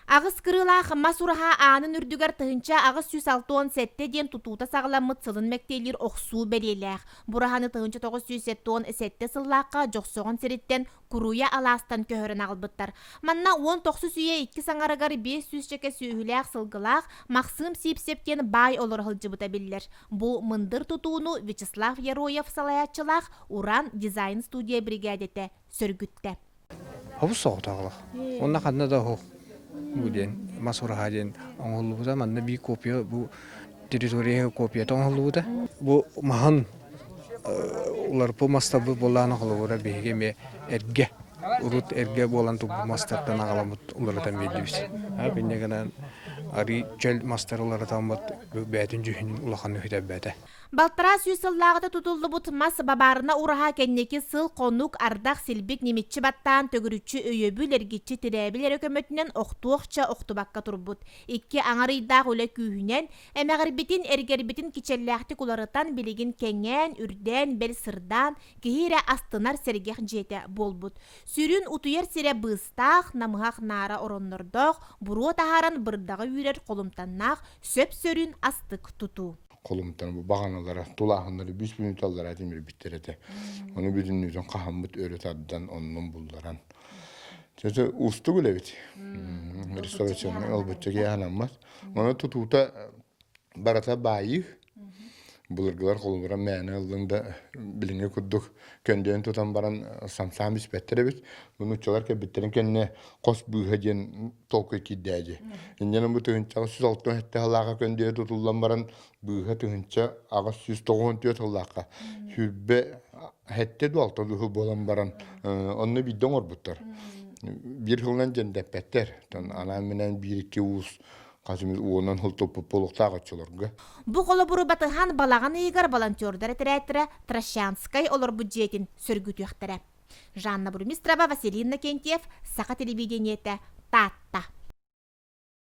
Аҕыс кырыылаах мас ураһа аанын үрдүгэр 1867 диэн тутуута саҕаламмыт сылын мэктиэлиир охсуу бэлиэлээх. Бу ураһаны 1977 сыллаахха Дьохсоҕон сириттэн Куруйа алаастан көһөрөн аҕалбыттар. Манна уон тохсус үйэ иккис аҥарыгар биэс сүүсчэкэ сүөһүлээх-сылгылаах Махсыым Сиипсэп диэн баай олоро сылдьыбыта биллэр. Бу мындыр тутууну Вячеслав Яроев салайааччылаах Уран дизайн-студия биригээдэтэ сөргүттэ. Хобус соҕотоҕолох. Онно ханна да оһох бу диэн мас ураһа диэн оҥоһуллубута. Манна биир копия бу территория копията оҥоһуллубута. Бу маһын уларпы мастарбыт буоллаҕына холобура биһиги эмиэ эргэ урут эргэ буолан турбут мастартан аҕаламмыт уларытан биэрдибит. Инньэ гынан арыы чөл мастары уларытаммыт бэйэтин дьүһүнүн улаханнык сүтэрбэтэ. Балтараа сүүс сыллааҕыта тутуллубут мас бабаарына ураһа кэнники сыл-хонук ардах силбик ньимиччи баттаан төгүрүччү өйөбүл эргиччи тирээбил эрэ көмөтүнэн охтуохча охтубакка турбут. Икки аҥар ыйдаах үлэ күүһүнэн, эмэҕирбитин, эргэрбитин кичэллээхтик уларытан билигин кэҥээн, үрдээн, бэл сырдаан, киһи эрэ астынар сэргэх дьиэтэ буолбут. Сүрүн утуйар сирэ быыстаах, намыһах наара ороннордоох, буруо таһааран бырдаҕы үүрэр холумтаннаах, сөп-сөрүүн астык тутуу. Холумтан бу баҕаналара тулааһыннары бүс мүнүүтэ тимирбиттэр этэ. Ону бүтүннүүтүн хаһаммыт өрө тардан оннун булларан. Чөчө уустук үлэбит. Реставрационный ылбычча киһи Ону тутуута барыта баайыы. Былыргылар холобура мээнэ ыллыҥ да билиҥҥи курдук көндөйөн тутан баран самсаан бүспэттэр эбит. Бу нууччалар кэлбиттэрин кэннэ хос быыһа диэн толкуй киирдээдьи. Инньэнэн бу тыһыынчаҕа сүүс алтан сэттэ сыллааҕа көндөйө тутуллан баран быыһа тыһыынча аҕыс сүүс тоҕуон түөрт сыллаахха сүүрбэ сэттэ дуу алта дуу буолан баран онно биирдэ оҥорбуттар. Биир сылынан дьэндэппэттэр. Анаан-минээн биир-икки уус хас эмит уонан сыл туппут буолуохтаах оччолорго. Бу холобуру батыһан балаҕан ыйыгар волонтердар этэрээттэрэ Трощанскай олорбут дьиэтин сөргүтүөхтэрэ. Жанна Бурмистрова, Василий Иннокентьев, Саха телевидениетэ, Таатта.